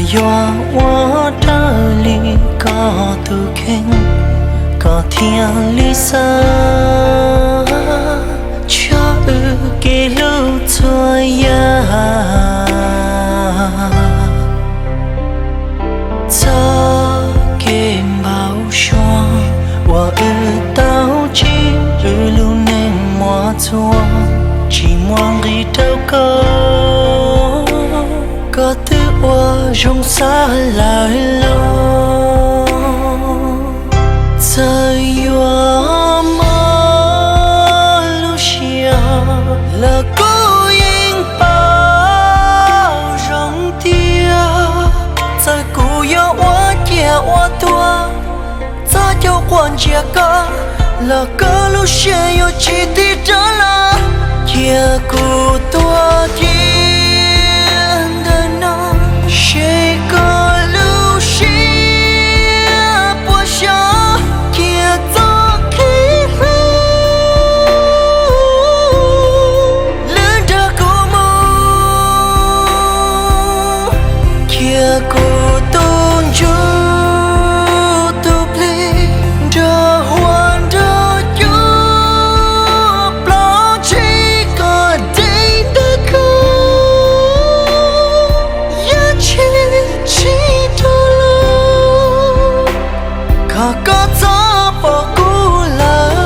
Yuav ua raws li koj tus kheej, koj thiaj li xav tshaj wb kev hlub txhua yam. Txoj kev npau suav uas wb tau ntsib, wb lub neej muaj txhua, tsis muaj nqis rau koj. Koj twb ua zoo xav lawm los, txawm yuav mob lub siab los kuv yeej paub zoo tiag. Txawm kuv yuav ua ciaj ua tuag, txoj cau quas ntsia koj, los koj lub siab yuav tsis tig rov los. Cia kuv tuag kiag ntawm no, seb koj lub siab puas xyov. Cia txoj kev hlub lwm nrog kuv mus, cia kuv tus ntsuj tus plig nrog huab nrog cua plob tsis kom deb ntawm koj. Yog tsis tsis rov los, kom koj txhob pom kuv lawm.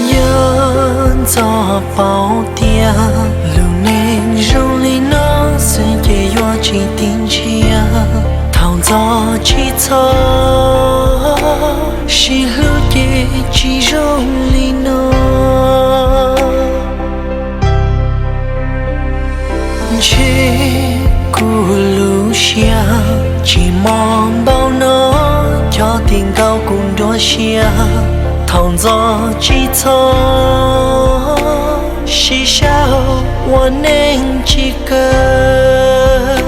Yog ntxov paub tias lub neej zoo li no xwb ces yuav tsis ti ntsiag. Thaum ntxov tsis txhob sib hlub ces tsis zoo li no. Ntshe kuv lub siab tsis mos npaum no, cov tim nkaus kuv nruab siab. Thaum ntxov tsis txhob sib sau ua neej tsis kawg.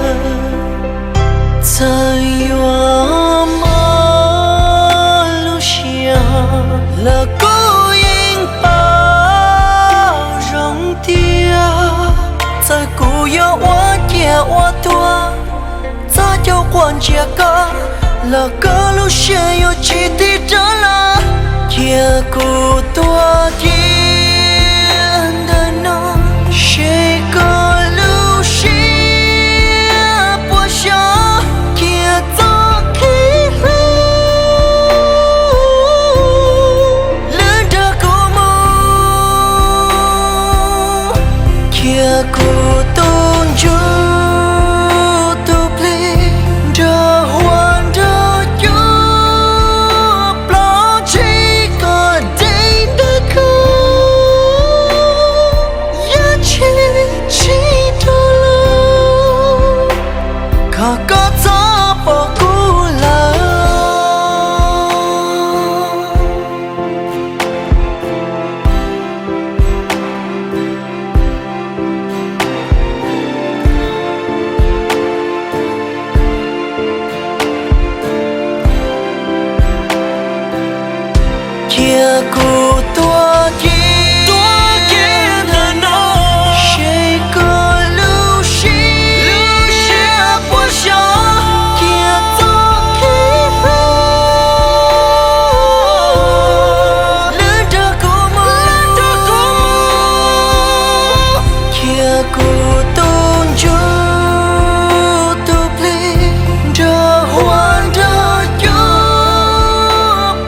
Txawm yuav mob lub siab los kuv yeej paub zoo tiag. Txawm kuv yuav ua ciaj ua tuag, txoj cau quas ntsia koj, los koj lub siab yuav tsis tig rov los. Cia kuv tuag kiag ntawm no, seb koj lub siab puas xyov. Cia txoj kev hlub lwm nrog kuv mus, cia kuv tus ntsuj tus plig nrog huab nrog cua plob tsis kom deb ntawm koj. Yog tsis tsis rov los, kom koj txhob pom kuv lawm. Cia kuv tuag kiag ntawm no, seb koj lub siab puas xyov. Cia txoj kev hlub lwm nrog kuv mus, cia kuv tus ntsuj tus plig nrog huab nrog cua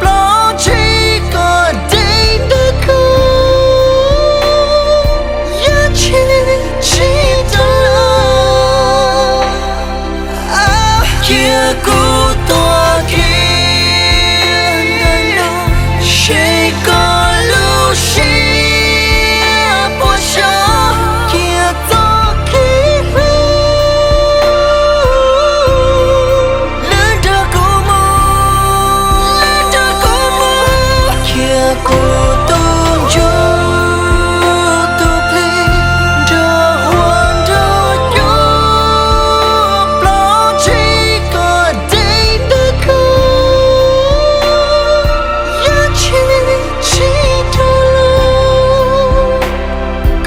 plob tsis kom deb ntawm koj. Yog tsis tsis rov los, cia kuv tuag kiag ntawm no, seb koj lub siab puas xyov. Cia txoj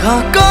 Koj